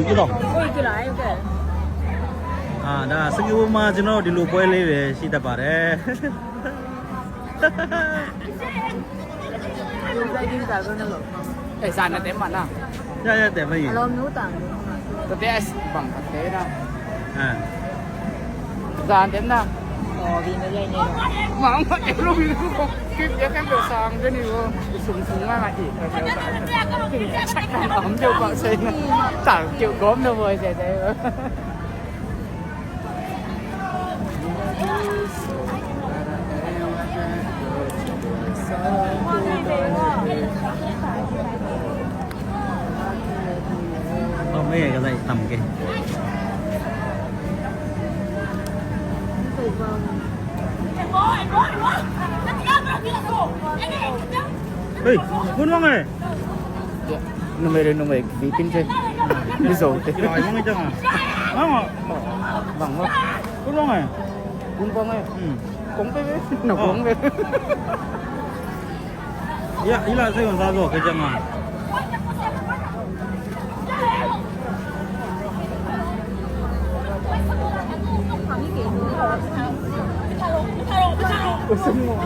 ကြည့်တော့အာဒါစင်ကာပူမှာကျွန်တော်ဒီလိုပွဲလေးပဲရှိတတ်ပါတယ် Eh, sana te mana. ရရတယ်မကြီး Tapi es bang kate na. အမ် Saan tem na. Mà mà em lúc đi cũng kịp cho em được sang cái này súng súng ra là chỉ chắc là ấm cho vợ xin chẳng chịu gốm đâu rồi sẽ thế. တော့မေးရကလေးတမ်ကေဟေးဘုန်းမောင်ငယ် Numero numero bikin sih. Đi rồi ဒီလိုမောင်ငယ်ကြောင်းမောင် Bằng không? ဘုန်းမောင်ငယ် Cũng con ấy. อืม Cũng bé bé. Nó cũng bé. ရအီလာစိတ်ဝင်စားတော့ခေကြမှာ Ôi súng ngon.